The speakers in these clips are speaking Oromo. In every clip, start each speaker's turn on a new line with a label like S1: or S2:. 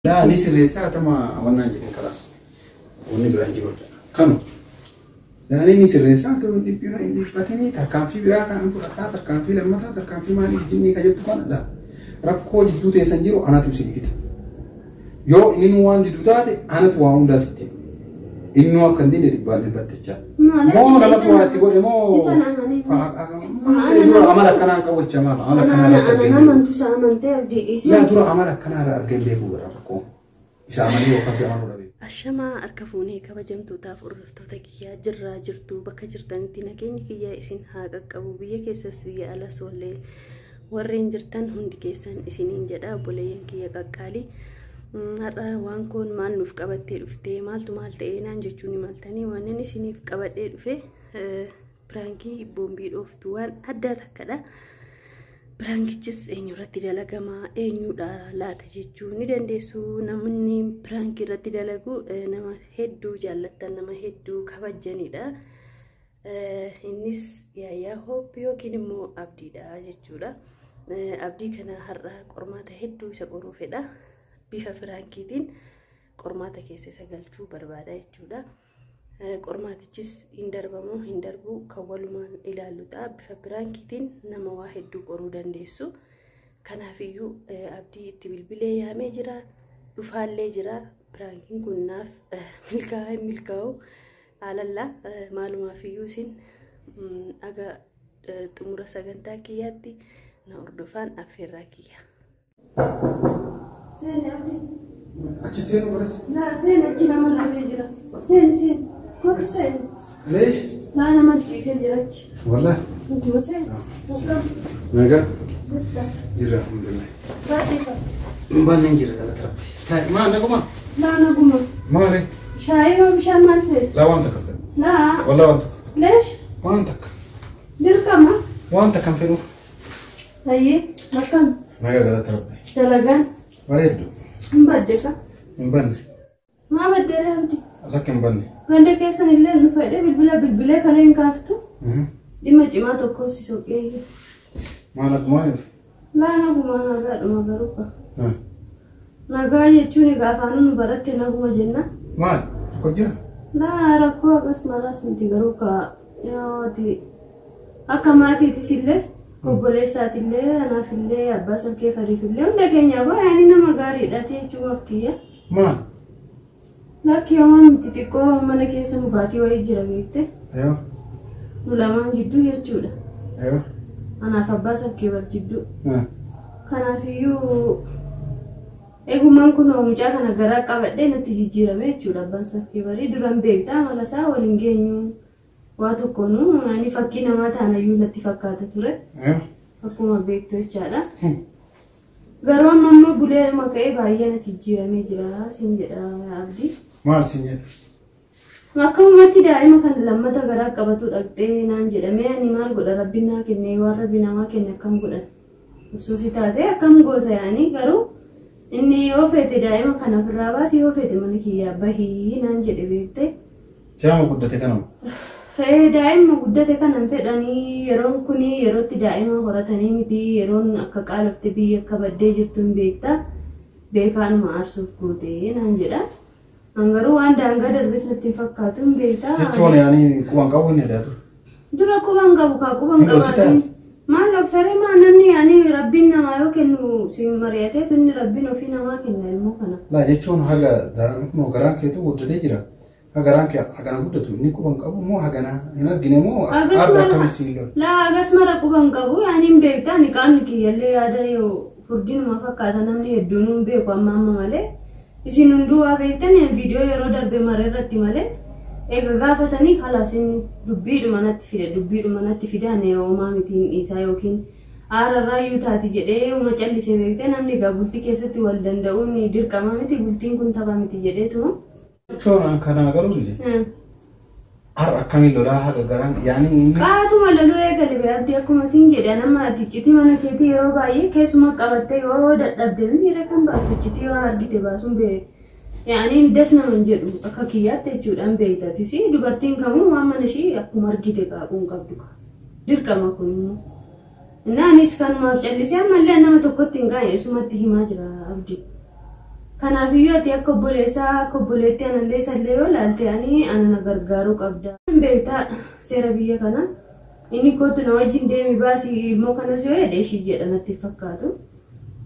S1: Laa ni sirreessaa atama wannaan jedhin kalaas. Wanni biraan jiru kanu. Laalee ni sirreessaa ta'uu hin dhiphatini tarkaanfii biraa kan fudhataa tarkaanfii lammataa tarkaanfii maaliif jinnii ka jettu kana laa. Rakkoo jidduu teessan jiru anatu isin fida. Yoo inni waan didu taate anatu waa hundaa sitti hima. Innuu akka hin dinne dhibbaan dhibbatte jechaa. Moo namatu waa itti godhe moo dura amala akkanaa hin qabu jecha maaf amala akkanaa irratti argee hin beeku.
S2: Amantu isa amantee abdii dhiisee.
S1: Laa dura amala akkanaa irra argee hin beeku gara rakkoo. Isa amanee yookaan si amanuu dhabe.
S2: Ashamaa harka fuunee kabajamtootaaf hordoftoota kiyyaa jirraa jirtu bakka jirtanitti nageenyi kiyyaa isin haa qaqqabu biyya keessas biyya alas wallee warreen jirtan hundi keessan isiniin jedha obboleeyyan kiyya qaqqaalii. Har'a waan koon maal nuuf qabattee dhuftee maaltu maal ta'ee naan jechuun ni maltanii waan inni isiniif qabadhee dhufe piraankii boombii dhooftu waan addaa takkadha. Piraankichis eenyu irratti dalagama eenyudha laata jechuu ni dandeessu. Namni piraankii irratti dalagu nama hedduu jaallattan nama hedduu kabajjanidha. Innis Yaayyaa Hoop yookiin immoo Abdiidha jechuudha. Abdii kana har'a qormaata hedduu isa qoruu fedha. Bifa piraankiitiin qormaata keessa isa galchuu barbaada jechuudha. Qormaatichis hin darbamoo hin darbu kan walumaan ilaallu ta'a. Bifa piraankiitiin nama waa hedduu qoruu dandeessu. Kanaafiyyuu Abdii itti bilbilee yaamee jira. Dhufaallee jira. Piraankiin kun naaf milkaa'aa hin milkaa'u. Alalla maalumaafiyyuu isin aga xumura sagantaa kiyyaatti na hordofaan affeerraa kiyya. Seeni Abdii.
S1: Achi seenu baras.
S2: Laa seeni achi nama rafee jira. Seeni seeni. Kottu seeni.
S1: Leesh.
S2: Laa nama ciisee jira achi.
S1: Wallahi.
S2: Dhuguma seeni. Akkam.
S1: Nagaa.
S2: Jirta.
S1: Jirra alhamdulillah.
S2: Baay'ee qaba.
S1: Baanneen jira galata rabbi. Taa'e maa naguma?
S2: Laa naguma.
S1: Maali?
S2: Shaayii moo bishaan maal feete?
S1: Laa waan takka fedhu.
S2: Laa.
S1: Wallah waan takka.
S2: Leesh.
S1: Waan takka.
S2: Dirqama.
S1: Waan takka hin fedhu.
S2: Hayyee. Akkam.
S1: Nagaa galata rabbi.
S2: Dalagaan.
S1: Bareeddu.
S2: Hin badde ka.
S1: Hin banne.
S2: Maa badde ree Abdi?
S1: Lakki hin banne.
S2: Ganda keessan illee nu fedhe bilbila bilbilee kalee hin kaaftu. Dhimma cimaa tokkoof si soqee.
S1: Maal akkumaa yoo?
S2: Laa nagumaa nagaadhuma garuu ka. Nagaa jechuun egaa afaanuu nu baratte naguma jenna.
S1: Maal? Rakkoo jira?
S2: Laa rakkoo akkas maraas miti garuu ka yoo ati akka maatiitis illee obboleessaatillee anaafillee abbaa salkee fariifillee hunda keenyaaf yaani nama gaariidha jechuumaaf kiyya.
S1: Maal?
S2: Lakki homaa miti xiqqoo mana keessa mufaatii wayii jira beekte.
S1: Ayoo.
S2: Nu lamaan jidduu jechuudha.
S1: Ayoo.
S2: Anaaf abbaa sabkee bar jidduu. Kanaafiyyuu eegumaan kun mucaa kana garaa qabadhee natti jijjiirame jechuudha abbaan sabkee barii duran beektaa amala isaa waliin geenyu waa tokkoonu ani fakkii namaa taanayyuu natti fakkaata ture.
S1: Ayoo.
S2: Akkuma beektu jechaadha. Garuu amma immoo bulee ka'ee baay'ee na jijjiiramee jira siin jedha Abdii.
S1: Maal siin jedha?
S2: Akkamumatti daa'ima kana lammata garaa qabatu dhaqxee naan jedhamee ani maal godha rabbi naa kenne waan rabbi namaa kenne akkam godhan. Osoo si taate akkam goota yaani garuu inni yoo feete daa'ima kana ofirraa baasi yoo feete mana kiyyaa bahii naan jedhe beekte.
S1: Jaama guddate kanama.
S2: Daa'ima guddate kana hin fedhanii yeroon kun yerootti daa'ima horatanii miti yeroon akka qaalofte biyya akka baddee jirtu hin beekta beekaanuma aarsuuf goote naan jedha. An garuu waan daangaa darbes natti hin fakkaatu hin beekta.
S1: Jechuun yaani quban qabu inni adaatu.
S2: Dura quban qabu kaa quban
S1: Hin dhoksitaa?
S2: qabaatiin. Maal dhoksaree maal namni yaani rabbiin namaa yoo kennu si mari'ateetu inni rabbiin ofii namaa kenna ilmoo kana.
S1: Laa jechuun haga daa'imni garaan keetu guddatee jira. Hagaraan kee hagana guddatu inni quban qabu moo hagana hin argine moo
S2: Hagas
S1: arra
S2: mara
S1: akkamii siin lolu.
S2: laa hagas mara quban qabu yaani hin beekta ani qaamni kiyyallee yaada yoo furdinuma fakkaata namni hedduun hin beeku amma amma malee isin hunduu waa beektan viidiyoo yeroo darbe mara irratti malee eega gaafa sanii kalaas inni dubbiidhuma natti fide dubbiidhuma natti fide ani homaa miti hin dhiisaa yookiin aararraayyuu taati jedhee uma callise beekte namni egaa bultii keessatti wal danda'uun dirqama miti bultiin kun tapha miti jedheetuma.
S1: Jechuun kanaa garuu dide. Har'a akkamiin lolaa haga garaan yaani inni.
S2: Qaatuma loluu eegale bee abdii akkuma siin jedhe nama ati iccitii mana keetii yeroo baay'ee keessuma qabattee yoo dadhabde miti irra kan baattu iccitii yoo argite baasuun bee yaani das nama hin jedhu akka kiyyaatti jechuudhaan beektatis dubartiin kamuu waan mana ishii akkuma argite qaaquu hin qabdu dirqama kun immoo. Innaa anis kanumaaf callisee ammallee nama tokkotti hin qaane isumatti himaa jira abdii. Kanaafiyyuu ati akka obboleessaa akka obboleettii anallee isallee yoo ilaalte ani ana na gargaaruu qabda. Beektaa seera biyya kanaa inni kootu na wajjin deemi baasii immoo kanas yoo jedhe ishii jedha natti fakkaatu.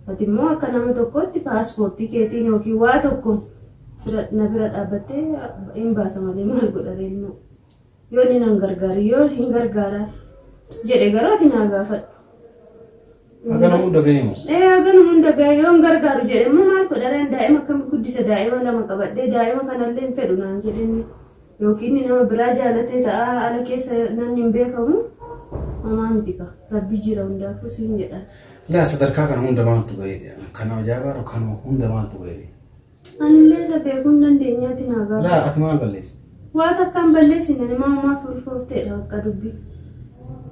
S2: Ati immoo akka nama tokkootti paaspoortii keetiin yookiin waa tokkoon na bira dhaabbattee hin baasa malee maal godha ilmoo. Yoo inni nan gargaaru yoo hin gargaara jedhe garuu ati naa gaafadhu.
S1: Hagana hunda ga'e moo?
S2: Ee hagana hunda ga'e yoo hin gargaaru jedhe immoo maal godha daa'ima akkami guddisa daa'ima lama qabadhee daa'ima kanallee hin fedhu naan jedhenne yookiin nama biraa jaalatee ta'a ala keessa namni hin beekamu homaa miti ka rabbi jira hundaafuu siin jedha.
S1: Laa sadarkaa kana hunda maaltu ga'e kana ajaa'ibaa kana hunda maaltu ga'e?
S2: Anillee isa beekuu hin dandeenyaati naa gaafa.
S1: Laa ati maal balleessa?
S2: Waa takka hin balleessine ani maamumaaf ulfoofteedha akka dubbii.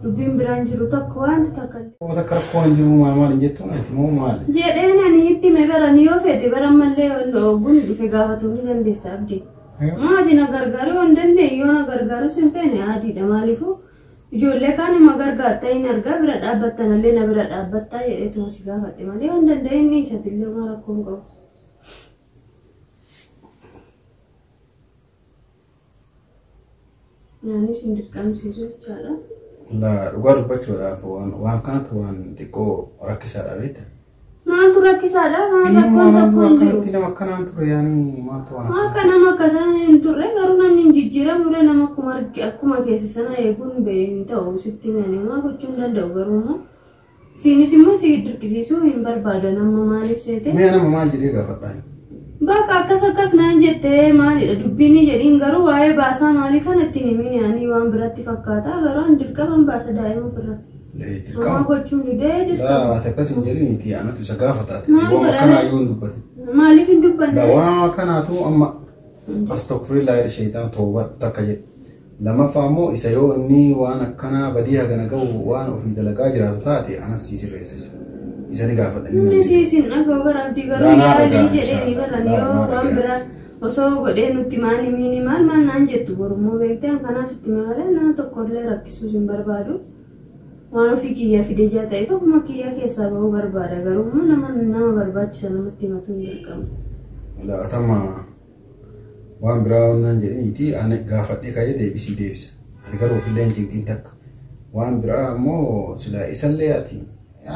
S2: Dubbiin biraan jiru tokko wanta takka illee.
S1: Waan takka rakkoon hin jiru maal maal hin jettu ati moo maal?
S2: Jedheen ani itti hime baran yoo feete baran mallee oguun dhufe gaafatuu ni dandeessa abdii. Maati na gargaaruu yoo hin dandeenye yoo na gargaaruu sin feene adiidha maaliifuu ijoollee kaan ima gargaarta hin argaa bira dhaabbattan illee na bira dhaabbattaa jedheetuma si gaafadhe malee yoo hin dandeenye ni isatillee homaa rakkoo hin qabu. Nyaanni isin dirqamsiisu jechaadha.
S1: Laa dhugaa dubbachuudhaaf waan kanatti waan xiqqoo rakkisaadha beekta.
S2: Maaltu rakkisaadha? Maal rakkoon tokko hin jiru.
S1: Akkanatti nama akkanaan ture yaani maaltu waan
S2: Akka nama akkasana hin turre garuu namni hin jijjiiramure nama akkuma arge akkuma keessa sana eeguun hin ta'u sitti himanii maa gochuu hin danda'u garuu immoo isiinis immoo si dirqisiisuu hin barbaadan amma maaliif seete?
S1: Mee nama maal jedhee gaafadhaa?
S2: Bakka akkas akkas naan jettee maalidha dubbiin jedhiin garuu waa'ee baasaa maalii kana ittiin himin yaanii waan biratti fakkaata garuu an dirqaman baasa daa'ima bira. Homaa gochuun didee dirqama.
S1: Laa ati akkas hin jedhiniiti anatu isa gaafataati.
S2: Maal
S1: Waan
S2: godhame?
S1: akkanaa yoo hin dubbatin.
S2: Maaliif hin dubbanne?
S1: Laa waan akkanaatu amma astagfirullah jedhe sheeytaan tooba takka jedhe. Lammaffaa immoo isa yoo inni waan akkanaa badii hagana gahu waan ofii dalagaa jiraatu taate anas si sirreessa isa. Isa ni gaafadha.
S2: Inni siisin dhaga'u bara abdii garuu
S1: Laa naa
S2: yaalii
S1: dhagaa
S2: jedheeni
S1: inshallah.
S2: baran
S1: Laa
S2: yoo
S1: naa
S2: waan
S1: dhagaa.
S2: biraa osoo godhee nutti maali miini maal maal naan jettu borummoo beektee an kanaaf sitti malee nama tokkollee rakkisuus hin barbaadu. Waan ofii kiyyaa fide jaa ta'e tokkuma kiyyaa keessaa bahuu barbaada garuu immoo nama nama barbaachisa namatti himatu hin dirqamu.
S1: Laa atama waan biraa waan jedhiniiti ani gaafadhee ka'ee deebisii deebisa. Ati garuu ofillee hin cinqin takka. Waan biraa ammoo sila isallee ati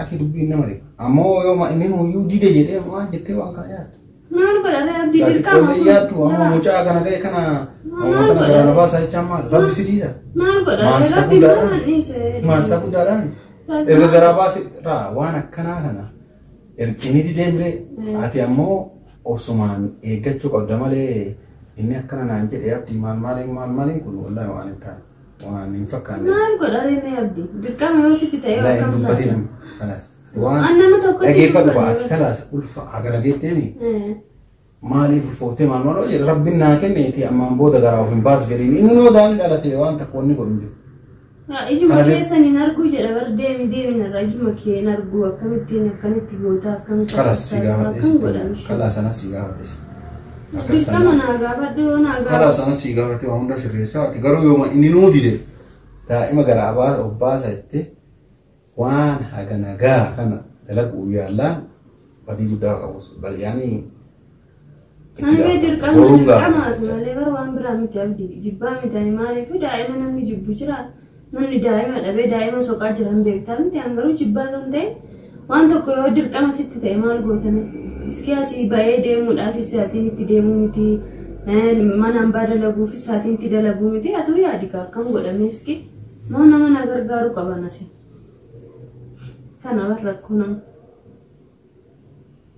S1: akki dubbiin nama dhiba. Ammoo yoo inni nuyyuu dide jedhee maal jettee waan kana yaaddu.
S2: Maal godhare abdii
S1: Laa
S2: dirqama
S1: xiqqoollee yaaddu amma mucaa kana ga'e kana uummata kana garaa na baasaa jechaan maal rabbi si dhiisa.
S2: Maal godhare
S1: Maasta
S2: rabbi
S1: guddaadhaan.
S2: maal dhiise.
S1: Maasta guddaadhaan. Erga garaa baase irraa waan akkanaa kana inni didee miree ati ammoo obsumaan eeggachuu qabda malee inni akkana naan jedhe abdii maal maaliin maal maaliin kun wallaahi waan hin taane waan hin fakkaanne.
S2: Maal godhare mee abdii dirqama yoo sitti ta'e
S1: Laa hin
S2: akkam
S1: dubbatin
S2: taate.
S1: amma kalaas. Ati waan
S2: An nama tokkotti
S1: dhageeffadhu
S2: dubbadhu.
S1: ba'a ati kalaas ulfa hagana geetteemi
S2: Eh.
S1: maaliif ulfooftee maal maal jedhe rabbiin naa kenneeti ammaan booda garaa of hin baasu jedhiin inni noo daa'imni dhalate waan takka wanni godhu hin jiru.
S2: Yaa, Ijuma
S1: Kana
S2: keessan hin arguu jedha bar deemi deemi narraa ijuma kee hin arguu akkamittiin akkamitti goota akkamitti
S1: Kalaas si gaafadhe
S2: akkam godhan
S1: si kalaas anas si gaafadhe si. Akkas
S2: Dirqama
S1: taanaan.
S2: naa gaafadhu yoo naa gaafadhu.
S1: Kalaas anas si gaafate waa hunda sirreessaa ati garuu yooma inni nuu dide daa'ima garaa baasa of baasa jettee waan hagana gaa kana dalaguu yaallaan badii guddaa qabu balyaanii
S2: Ani dirqama dirqamaatu malee bar waan biraa miti abdii jibbaa miti ani maaliif daa'ima namni jibbu jira namni daa'ima dhabee daa'ima soqaa jiran beektaa miti an garuu jibbaa osoo hin ta'in waan tokko yoo dirqama sitti ta'e maal gootame iski asii ba'ee deemuudhaafis sa'aatiin itti deemuu miti mana hambaa dalaguufis sa'aatiin itti dalaguu miti atuu yaadi ka akkam godhame iski moo nama na gargaaru qaban asi kana bar rakkoo nama.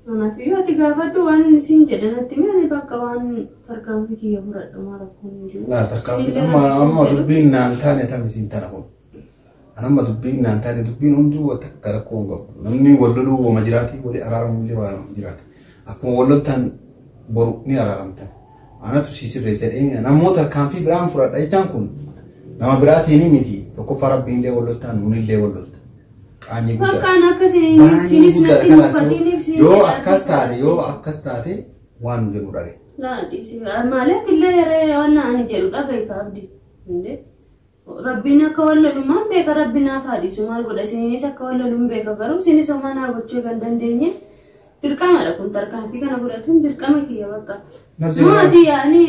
S2: Kanaaf iyyuu ati gaafadhu waan inni siin jedhe natti himi ani bakka waan tarkaanfii kiyya fudhadhu maa rakkoon hin jiru.
S1: Laa tarkaanfii
S2: Illee
S1: amma
S2: rakkisuu
S1: amma
S2: jedhu.
S1: dubbiin naan taane tam isiin tana kun. An amma dubbiin naan taane dubbiin hunduu waan takka rakkoo hin qabu. Namni wal loluu wama jiraati walii araaramu illee waan jiraati. Akkuma wal loltan boru ni araaramtan. Anatu si sirreessa jedhee namoota tarkaanfii biraan fudhadha jechaan kun nama biraatiin miti tokkoffaa rabbiin illee wal loltaan nuun illee wal lolta. Qaanyii guddaa.
S2: Bakka an akka isin
S1: Baay'ee
S2: isinis
S1: guddaadha
S2: natti hin
S1: kanaas
S2: uffatiniif siin
S1: yoo
S2: jedha
S1: akkas taate yoo
S2: dhiisi.
S1: akkas taate waan nu jedhu dhage.
S2: Laa dhiisi. Maaliif illee yeroo waan ani jedhu dhagahi ka abdi. Hundee. Rabbiin akka wallalumaan beeka rabbi naaf haa dhiisu maal godha isiniinis akka wallaluun beeka garuu isinis homaa naa gochuu kan dandeenye Dirqamadha kun tarkaanfii kana fudhatuun dirqama kiyya bakka. Maati yaani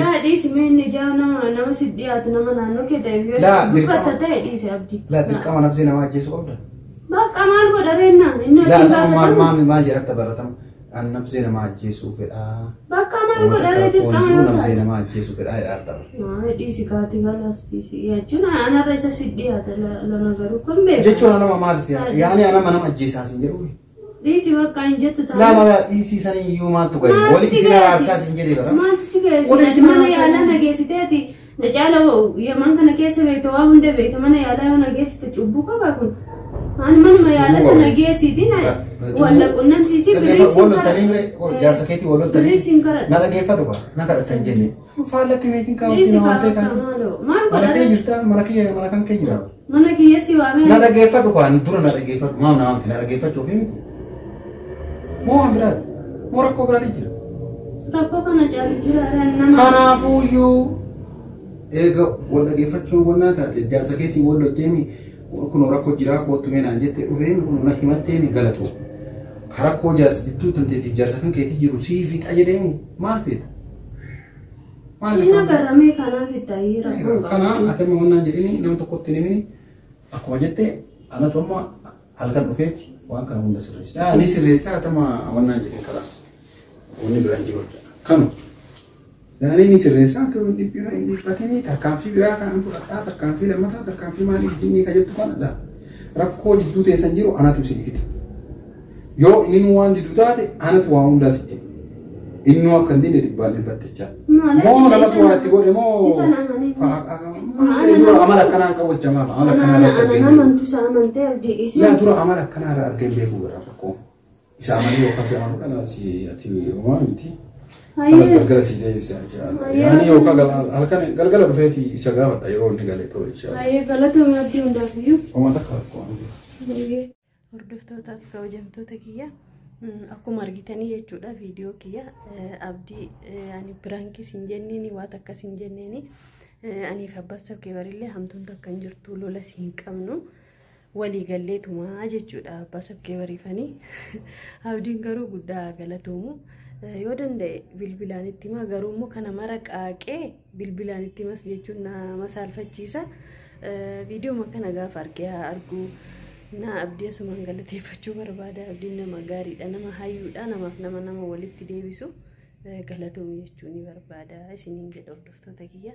S2: naa dhiisi mee inni ijaa nama si dhiyaatu nama naannoo kee ta'e yoo dubbata ta'e dhiisi abdii.
S1: Laa dirqama nafsee namaa ajjeesuu qabda.
S2: Bakka maal godha reennaa inni
S1: Laa maal maal maal jedhamta baratama. An nafsee namaa ajjeesuu fedhaa.
S2: Bakka maal godha ree dirqama yoo ta'e.
S1: Nafsee namaa ajjeesuu fedhaa jedhaa.
S2: Dhiisi kaati galas dhiisi jechuun anarra isa si dhiyaata lama garuu kun beeku.
S1: Jechuun anama maal si yaani anama nama ajjeesaa sin jedhu.
S2: Dhiisi bakka hin jettu ta'a.
S1: Laa laa dhiisii sanii iyyuu maaltu gahe wali isin araarsaa sin jedhee bara.
S2: Maaltu si gahe mana yaalaa nageessitee ati na caala yaman kana keessa beekta waa hunda beekta mana yaalaa yoo nageessite cubbuu qaba kun. Ani manuma yaala sana geessitii walla qunnamsiisii
S1: Jaarsa keetii wal loltanii na dhageeffatu ba na kadhatan jenne faallatti meekin kaawwatiin waan ta'e kana mana kee jirta mana kee mana kan kee jira
S2: mana kiyya si waamee
S1: na dhageeffatu ba dura na dhageeffatu maam na waamti na dhageeffachuuf miti moo waan biraati moo rakkoo biraati jira
S2: rakkoo kana caalu jira nama
S1: kanaafuuyyuu eega wal dhageeffachuun wannaa taate jaarsa keetii wal lolteemi kun rakkoo jiraa kootu meenaan jette dhufee kun na himatteemi galatoo karakkoo jaarsa jidduu tanteetiif jaarsa kan keetii jiru sii fixa jedheemi maal feeta? Maal
S2: Inni agarramee kanaaf itti rakkoo qaba.
S1: Kanaaf ati amma wannaan jedhini nama tokkotti hin himini akkuma jette anatu amma halkan dhufeeti waan kana hunda sirreessa. Ani sirreessaa ati amma wannaan jedhin kalaas wanni biraan jiru kanu. Daanii ni sirreessaa ati hin dhiphatini tarkaanfii biraa kan fudhadhaa tarkaanfii lammataa tarkaanfii maaliif jinnii ka jettu kana laa rakkoo jidduu teessan jiru anatu isin fixa. Yoo inni waan didu taate anatu waa hundaa sitti inni akka hin dinne dhibbaan dhibbattichaa. Moo namatu waa itti godhe moo dura amala akkanaa hin qabu jecha maaf amala akkanaa irra argee hin beeku. Laa dura amala akkanaa irra argee hin beeku gara rakkoo. Isa amalii yookaan si amanuu dhala si ati homaa miti. Kanas galgala si deebisa jechaadha. Yaani yookaan halkan galgala dhufeeti isa gaafadha yeroo inni galee ta'u jechaadha.
S2: Baay'ee galatoomi abdii hundaaf iyyuu.
S1: Homaa takka rakkoo.
S2: Hordoftootaaf kabajamtoota kiyya akkuma argitanii jechuudha viidiyoo kiyya abdii ani biraankis hin jenneeni waan akkas hin jenneeni aniif abbaan sabkee barillee hamtuun takka hin jirtu lolas hin qabnu walii galleetumaa jechuudha abbaa sabkee bariifanii abdiin garuu guddaa galatoomu yoo danda'e bilbilaan itti himaa garuu immoo kana mara qaaqee bilbilaan itti himas jechuun nama saalfachiisa viidiyoo kana gaafa argee haa argu. Na abdii asumaan galateeffachuu barbaada. Abdiin nama gaariidha, nama hayyuudha, namaaf nama walitti deebisu galatoomi jechuu ni barbaada. Isiniin jedha hordoftoota kiyya.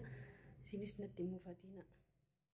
S2: Isinis natti hin mufatina.